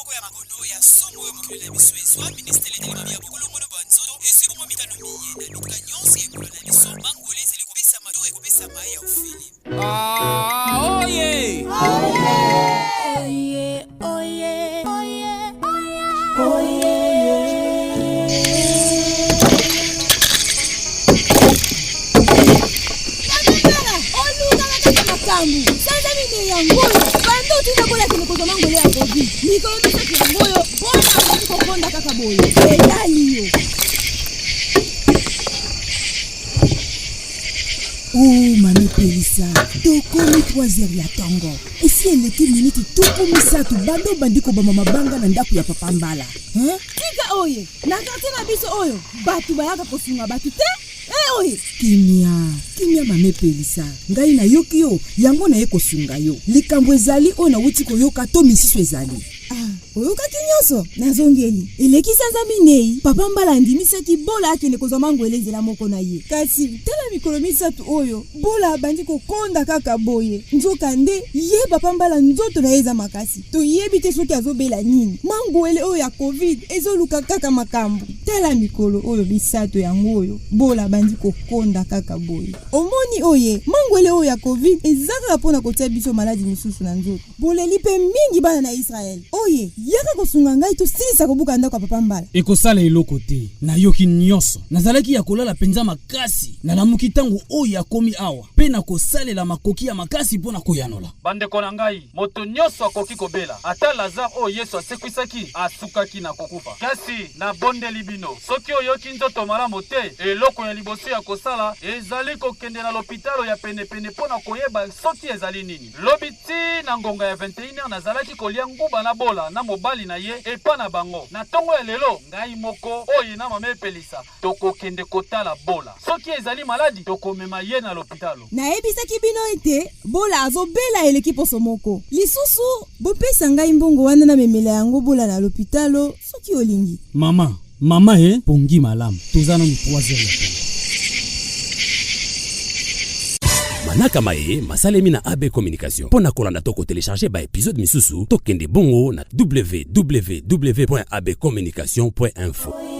moko ya makono ya somo oyo mokili na biso ezwa, ministele etali mabi ya bokolongono bwa nzoto ezwi bongo mikano miye na bituka nyonso ya ekolo na biso. Mangwele ezali kopesama to ekopesama ya ofele. Ah, oye! Oye, oye, oye, oye. Olukaka kaka makambo sanza minei yango oyo banda otinda bola akende kozwa mangwele ya covid mikolo misato yango oyo bona akoki kokonda kaka boye etali yo o oh, mami pelisa tokomi 3 heures ya ntongo esi eleki miniti 30 banda obandi kobamba mabanga na ndako ya papa mbala hein? tika oye na quartier na biso oyo bato bayaka kosunga bato te e oye kimia kimia mame pelisa ngai nayoki yo yango naye kosunga yo likambo ezali oyo nawuti koyoka to misusu ezali ah, oyokaki nyonso nazongeli eleki sanza minei papa mbala andimisaki bola akende kozwa mangwele nzela moko na ye kasi tala mikolo misato oyo bola abandi kokonda kaka boye nzokande ye papa mbala nzoto na ye eza makasi toyebi te soki azobela nini mangwele oyo ya covid ezoluka kaka makambo tala mikolo oyo misato yango oyo bola abandi kokonda kaka boye omoni oye mangwele oyo ya covid eza kaka mpo na kotia biso maladi misusu na nzoto boleli mpe mingi bana na israele oye yaka kosunga ngai tosilisa kobuka ndako ya papa mbala ekosala eloko te nayoki nyonso nazalaki ya kolala mpenza makasi nalamuki ntango oyo akomi awa mpe nakosalela makoki ya makasi mpo na koyanola Bandeko na ngai, moto nyonso akoki kobela. Ata Lazare oyo Yesu asekwisaki asukaki na kokufa. Kasi, nabondeli bino, soki oyoki nzoto malamu te, eloko ya liboso ya kosala ezali kokende na lopitalo ya penepene mpo na koyeba soki ezali nini. Lobi tii na ngonga ya 21h, nazalaki kolya nguba na Bola na mobali na ye epa na bango. Na tongo ya lelo, ngai moko, oye na Mama Epelisa, Tokokende kotala Bola. Soki ezali maladi, tokomema ye na lopitalo. Nayebisaki bino ete Bola azobela eleki poso moko. Lisusu, bopesa ngai mbongo wana namemela yango Bola na lopitalo soki olingi. Mama, mama e, pongi malamu. Toza nanu 3 heures ya tongo. Manaka maye masalemi na AB Communication. Mpo na kolanda to kotelecharge ba episode misusu, tokende bongo na www.abcommunication.info.